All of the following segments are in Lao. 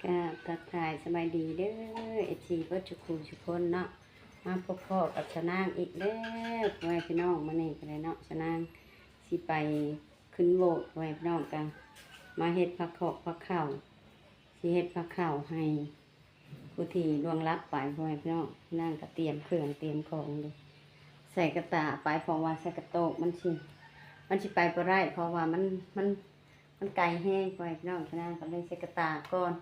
ກາບທັກທາຍສະບາຍດີເດີ ເອັຟຊີ ເບິດທຸກຜູ້ທຸກຄົນເນາະ, ມາພົບພໍ້ກັບສາວນາງອີກແລ້ວ ພໍ່ແມ່ພີ່ນ້ອງ. ມື້ນີ້ກໍໄດ້ເນາະ ສາວນາງຊິໄປຂຶ້ນໂບດ ພໍ່ແມ່ພີ່ນ້ອງ, ກໍມາເຮັດພາຄອກພາເຂົ້າ ຊິເຮັດພາເຂົ້າໃຫ້ຜູ້ທີ່ລ່ວງລັບໄປ ພໍ່ແມ່ພີ່ນ້ອງ. ນາງກໍຕຽມເຄື່ອງຕຽມຂອງຢູ່ ໃສ່ກະຕ່າໄປ ເພາະວ່າໃສ່ກະໂຕກມັນຊິ ມັນຊິໄປບໍ່ໄດ້ ເພາະວ່າມັນ ມັນ ມັນໄກແຮງ ພໍ່ແມ່ພີ່ນ້ອງ. ນາງກໍເລີຍໃສ່ກະຕ່າກ່ອນ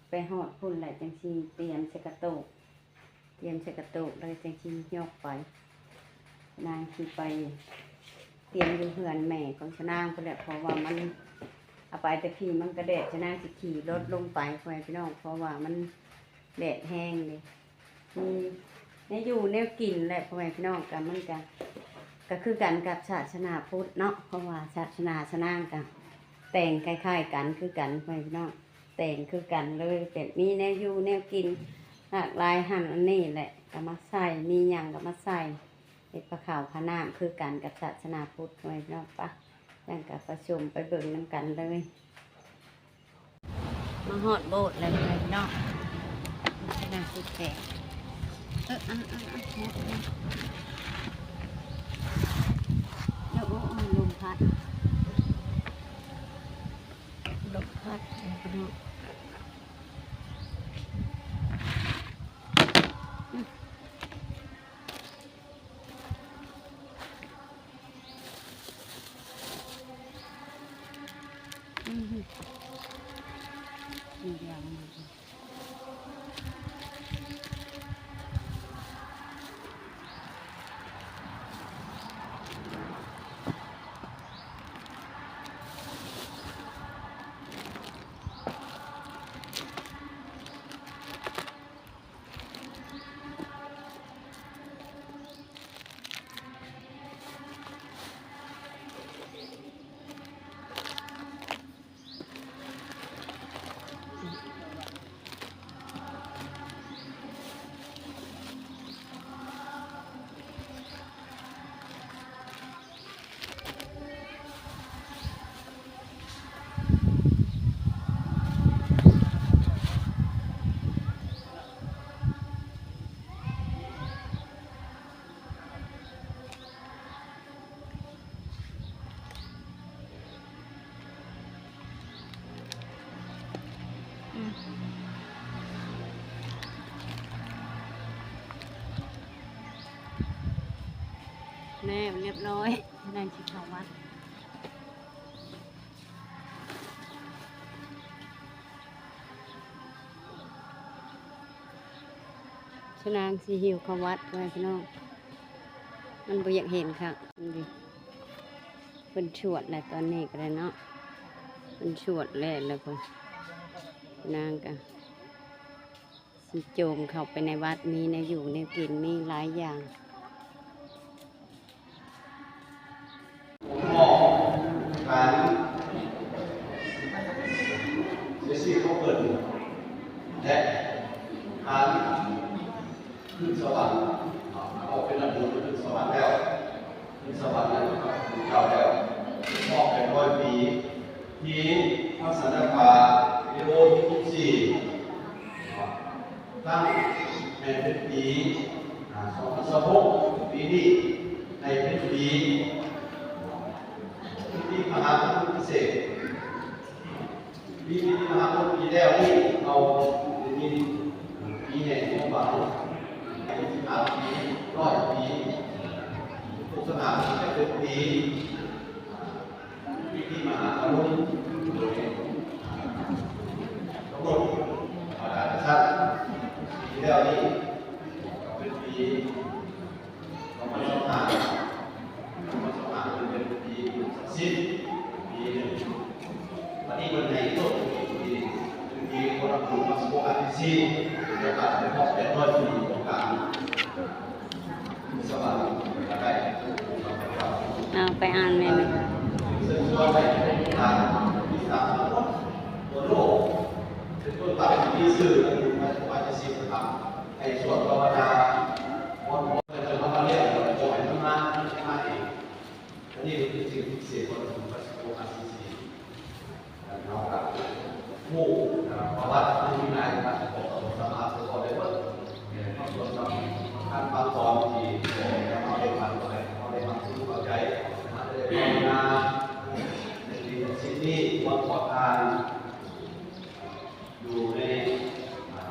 ໄປຮອດພຸ້ນແຫຼະ ຈັ່ງຊິຕຽມໃສ່ກະໂຕກ ຕຽມໃສ່ກະໂຕກແລ້ວຈັ່ງຊິຍົກໄປ. ນາງຊິໄປຕຽມຢູ່ເຮືອນແມ່ຂອງສາວນາງພຸ້ນແຫຼະ ເພາະວ່າມັນ ເອົາໄປແຕ່ພີ້ມັນກໍແດດ. ສາວນາງຊິຂີ່ລົດລົງໄປ ພໍ່ແມ່ພີ່ນ້ອງ ເພາະວ່າມັນແດດແຮງເດ້. ມີແນວຢູ່ແນວກິນແຫຼະ ພໍ່ແມ່ພີ່ນ້ອງ, ກໍມັນກໍ ກໍຄືກັນກັບສາສະໜາພຸດເນາະ ເພາະວ່າສາສະໜາສາວນາງກໍແຕ່ງຄ້າຍໆກັນຄືກັນ ພໍ່ແມ່ພີ່ນ້ອງ, ແຕ່ງຄືກັນເລີຍ. ແບບມີແນວຢູ່ແນວກິນຫຼາກຫຼາຍຫັ້ນອັນນີ້ແຫຼະ ກໍມາໃສ່ ມີຫຍັງກໍມາໃສ່ ເຮັດພາເຂົ້າພານ້ຳຄືກັນກັບສາສະໜາພຸດ ພໍ່ແມ່ພີ່ນ້ອງ. ປະ ຈັ່ງກໍໄປຊົມໄປເບິ່ງນຳກັນເລີຍ. ມາຮອດໂບດແລ້ວພີ່ນ້ອງ, ນາງສິແຂກ ເອີ ອັນ ອັນ ອັນ ໂອ້ ໂອ້ ລົມພັດ ລົມພັດພີ່ນ້ອງ. ແລ້ວຮຽບຮ້ອຍ ນາງຊິເຂົ້າວັດ. ສາວນາງຊິຫິ້ວເຂົ້າວັດໄວ້ພີ່ນ້ອງ, ມັນບໍ່ຢາກເຫັນຄັກ. ນີ້ເພິ່ນສວດແລ້ວ ຕອນນີ້ກໍໄດ້ເນາະ, ເພິ່ນສວດແລ້ວ ແລ້ວກໍນາງກໍຊິໂຈມເຂົ້າໄປໃນວັດ. ມີແນວຢູ່ແນວກິນ ມີຫຼາຍຢ່າງ. ມອບການເສຍຊີວິດຂອງເພິ່ນ ແລະ ການຂຶ້ນສະຫວັນ, ເອົາເປັນອະບຸນຂຶ້ນສະຫວັນແລ້ວ, ຂຶ້ນສະຫວັນນຳພະພຸດທະເຈົ້າແລ້ວ, ຮອບແປດຮ້ອຍປີ ທີ່ພະສັນຕະປາເລໂອທີສິບສີ່ ຕັ້ງໃຫ້ເປັນປີ ອາ ສອງພັນຊາວຫົກ, ປີນີ້ໃຫ້ເປັນປີ ປີມະຫາມົງຄຸນພິເສດ. ປີ ປີມະຫາມົງຄຸນພິເສດແລ້ວນີ້ ເຮົາໄດ້ຍິນປີແຫ່ງຄວາມຫວັງ ສິບຫ້າປີ ຮ້ອຍປີ ທຸກສະຖານທີ່ໃຫ້ເປັນປີ ພິທີມະຫາທຳບຸນໂດຍກຳນົດອາດານະຊັ້ນ ປີແລ້ວນີ້ເປັນປີສອງພັນຊາວຫ້າ ສອງພັນຊາວຫ້າເປັນປີສັກສິດປີໜຶ່ງ. ບັດນີ້ເພິ່ນໃຫ້ຕົ້ນປີນີ້ເປັນປີໂຄນະຄູມາສະໂກອາທີຊີ ໂອກາດຄົບຮອບແປດຮ້ອຍປີຂອງການ ເອົາໄປອ່ານແມ່ນ. ອັນນີ້ເປັນສິ່ງພິເສດຂອງພະສະໂກອາຊີຊີ ເຮົາກໍຮູ້ນະ ວັດ ມີຫຼາຍ ສາມາດເວົ້າໄດ້ເບິດ ແຕ່ບາງສ່ວນ ບາງຕອນທີ່ເຮົາໄດ້ຟັງ ເຮົາໄດ້ຟັງ ເຮົາໄດ້ຟັງ ເຂົ້າໃຈ ເຮົາໄດ້ພາວະນາ ໃນສິ່ງສັກສິດນີ້ ຄວນຂໍທານ ຢູ່ໃນ ອ່າ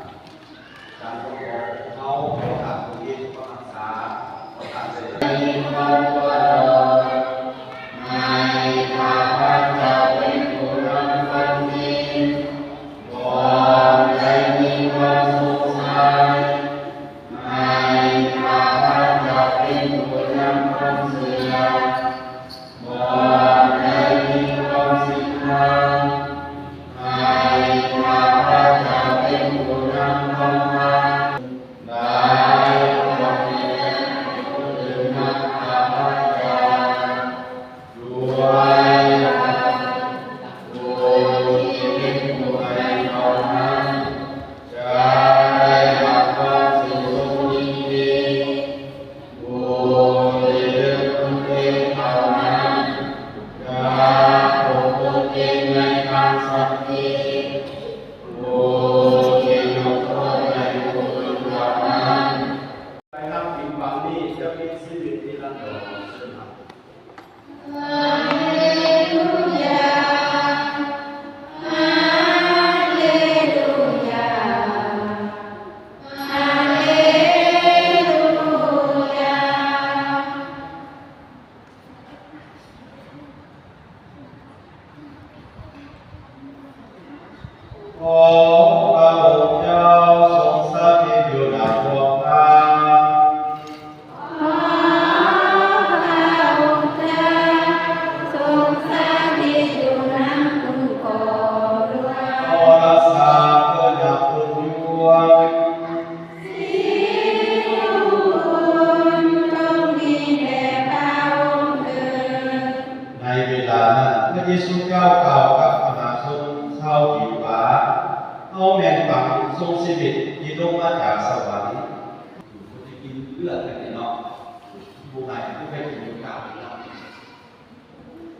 ການປະກອບຂອງເຮົາ ເພາະວ່າເຮົາມີຄວາມຮັກສາ ເພາະທ່ານໄດ້ ໃຫ້ຂ້າພະເຈົ້າເປັນຜູ້ນຳຄົນດີ ບໍ່ໄດ້ມີຄວາມສົງໄສ ໃຫ້ຂ້າພະເຈົ້າເປັນຜູ້ນຳຄົນເຊື່ອ ບໍ່ໄດ້ມີຄວາມສິດທາງ ໃຫ້ຂ້າພະເຈົ້າເປັນຜູ້ນຳຂອງທ່ານ ໄດ້ຄວາມເມດຕາຜູ້ອື່ນນຳຂ້າພະເຈົ້າ ດ້ວຍພະ ຜູ້ທີ່ເປັນຜູ້ໃຫ້ເທົ່ານັ້ນ ຈະໄດ້ຮັບຄວາມຊື່ຊົມຍິນດີ ຜູ້ທີ່ເລືອກຕົນເອງເທົ່ານັ້ນ ຈະພົບຕົນເອງໃນທາງສັນຕິ ຜູ້ທີ່ຍົກໂທດໃຫ້ຜູ້ອື່ນເທົ່ານັ້ນ ໄດ້ຮັບຜິດຫວັງນີ້ ຈະມີຊີວິດນິລັນດອນ. ຂໍພະອົງເຈົ້າຊົງສະຖິດຢູ່ນຳພວກຂ້າ. ຂໍພະອົງເຈົ້າຊົງສະຖິດຢູ່ນຳຄຸນພໍ່ດ້ວຍ. ຂໍຮັກສາເພື່ອນຳຄຸນຢູ່. ສິລິມຸງຄຸນຈົ່ງມີແດ່ພະອົງເທີນ. ໃນເວລານັ້ນ ພະເຢຊູເຈົ້າກ່າວກັບມະຫາຊົນຊາວຢິວວ່າ, ເຮົາແມ່ນປາງຊົງຊີວິດທີ່ລົງມາຈາກສະຫວັນ. ຜູ້ທີ່ກິນເລືອດກັນນີ້ເນາະ, ຜູ້ໃດທີ່ໄປກິນເລືອດເນາະ.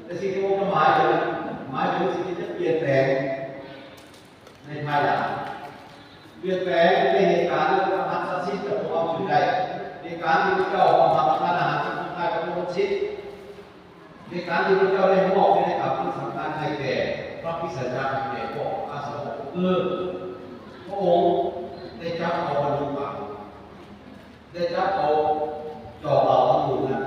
ແຕ່ສິ່ງທີ່ພະອົງໝາຍເຖິງ, ໝາຍເຖິງສິ່ງທີ່ຈະປ່ຽນແປງ ໃນພາຍຫຼັງ ປ່ຽນແປງໃນເຫດການ ແລະ ຮັກສັກສິດກັບພວກເຮົາຈະໄດ້ ໃນການທີ່ພະເຈົ້າເຮົາຮັບປະທານອາຫານ ຈະຕ້ອງການກັບພວກສິດ ໃນການທີ່ພະເຈົ້າໄດ້ມອບໃນກຳອັນສຳຄັນໃຫ້ແກ່ພະຄຣິສຕະຈັກ ໃຫ້ແກ່ພວກອາສາວະ ຄືພະອົງໄດ້ຈັບເອົາບັນລຸປັງ ໄດ້ຈັບເອົາຈອກເຫຼົ່າຂອງໝູ່ນັ້ນ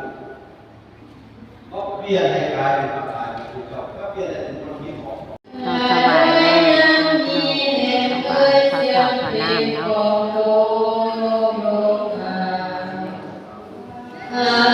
ມາປ່ຽນໃຫ້ກາຍເປັນພະກາຍຂອງເຈົ້າ ມາປ່ຽນໃຫ້ເປັນຄົນທີ່ຂອງ ເຮົາຖວາຍແລ້ວ ເຮົາຖວາຍຂ້າວເຂົ້າຂ້າວນ້ຳເນາະ.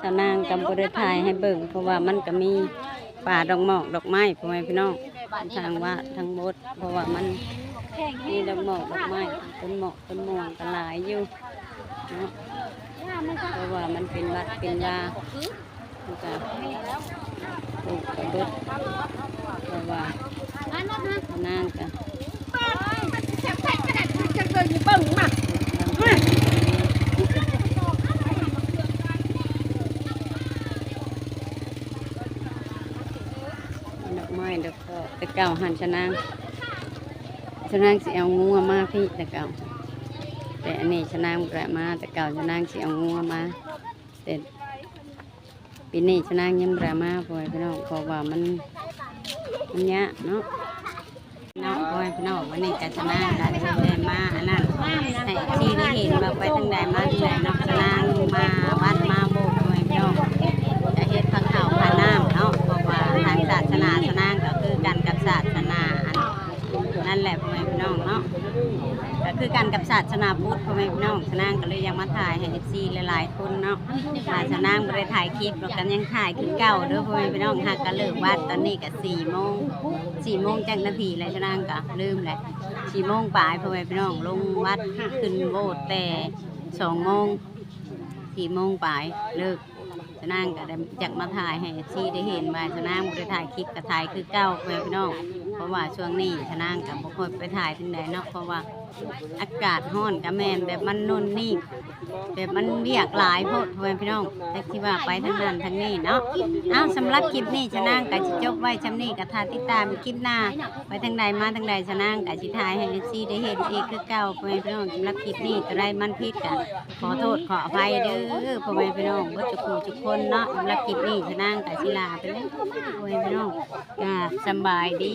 ສາວນາງກໍບໍ່ໄດ້ຖ່າຍໃຫ້ເບິ່ງ ເພາະວ່າມັນກໍມີປ່າດອກໝອກດອກໄມ້ ພໍ່ແມ່ພີ່ນ້ອງ ທາງວັດທາງໂບດ ເພາະວ່າມັນມີດອກໝອກດອກໄມ້ ຕົ້ນໝອກຕົ້ນມ່ວງກໍຫຼາຍຢູ່ເນາະ ເພາະວ່າມັນເປັນວັດເປັນວາ ມັນກະປູກກະເບິດ ເພາະວ່ານາງກະ ເບິ່ງມາ. ໄມ້ດອກເກາະ ແຕ່ເກົ່າຫັ້ນຊະນາງ ຊະນາງຊິເອົາງົວມາພີ້ແຕ່ເກົ່າ ແຕ່ອັນນີ້ຊະນາງບໍ່ໄດ້ມາ ແຕ່ເກົ່າຊະນາງຊິເອົາງົວມາ ແຕ່ປີນີ້ຊະນາງຍັງບໍ່ໄດ້ມາ ພໍ່ແມ່ພີ່ນ້ອງ ເພາະວ່າມັນ ມັນຍາກເນາະ ເນາະ ພໍ່ແມ່ພີ່ນ້ອງ. ວັນນີ້ກະຊະນາງກະໄດ້ມາອັນນັ້ນ ໃຫ້ເອັຟຊີໄດ້ເຫັນວ່າໄປທາງໃດມາທາງໃດເນາະ ຊະນາງມາວັດມາໂບດ ພໍ່ແມ່ພີ່ນ້ອງ ກະເຮັດພາເຂົ້າພານ້ຳເນາະ ເພາະວ່າທາງສາສະໜາຊະນາງກະຄືກັນກັບສາສະໜາອັນນັ້ນແຫຼະ ພໍ່ແມ່ພີ່ນ້ອງເນາະ ກະຄືກັນກັບສາສະໜາພຸດ ພໍ່ແມ່ພີ່ນ້ອງ. ຊະນາງກະເລີຍຢາກມາຖ່າຍໃຫ້ເອັຟຊີຫຼາຍໆຄົນເນາະ ວ່າຊະນາງບໍ່ໄດ້ຖ່າຍຄລິບ ແລ້ວກະຍັງຖ່າຍຄືເກົ່າເດີ ພໍ່ແມ່ພີ່ນ້ອງ. ຫາກະເລີກວັດ ຕອນນີ້ກະສີ່ໂມງ ສີ່ໂມງຈັກນາທີແລ້ວ ຊະນາງກະລືມແຫຼະ ສີ່ໂມງປາຍ ພໍ່ແມ່ພີ່ນ້ອງ. ລົງວັດຂຶ້ນໂບດແຕ່ສອງໂມງ ສີ່ໂມງປາຍເລີກ. ຊະນາງກະໄດ້ຢາກມາຖ່າຍໃຫ້ເອັຟຊີໄດ້ເຫັນວ່າຊະນາງບໍ່ໄດ້ຖ່າຍຄລິບ ກະຖ່າຍຄືເກົ່າ ພໍ່ແມ່ພີ່ນ້ອງ ເພາະວ່າຊ່ວງນີ້ຊະນາງກະບໍ່ຄ່ອຍໄປຖ່າຍທາງໃດເນາະ ເພາະວ່າອາກາດຮ້ອນ ກະແມ່ນແບບມັນໂນ່ນນີ້ ແບບມັນວຽກຫຼາຍໂພດ ພໍ່ແມ່ພີ່ນ້ອງ ຈັກຊິວ່າໄປທາງນັ້ນທາງນີ້ເນາະ. ເອົາ ສຳລັບຄລິບນີ້ຊະນາງກະຊິຈົບໄວ້ຊ່ຳນີ້ ກະຖ້າຕິດຕາມຄລິບໜ້າ ໄປທາງໃດມາທາງໃດ ຊະນາງກະຊິຖ່າຍໃຫ້ເອັຟຊີໄດ້ເຫັນອີກຄືເກົ່າ ພໍ່ແມ່ພີ່ນ້ອງ. ສຳລັບຄລິບນີ້ໂຕໃດມັນຜິດກະຂໍໂທດຂໍອະໄພເດີ ພໍ່ແມ່ພີ່ນ້ອງ ເບິດທຸກຜູ້ທຸກຄົນເນາະ. ສຳລັບຄລິບນີ້ຊະນາງກະຊິລາໄປແລ້ວ ພໍ່ແມ່ພີ່ນ້ອງ ກະສຳບາຍດີ.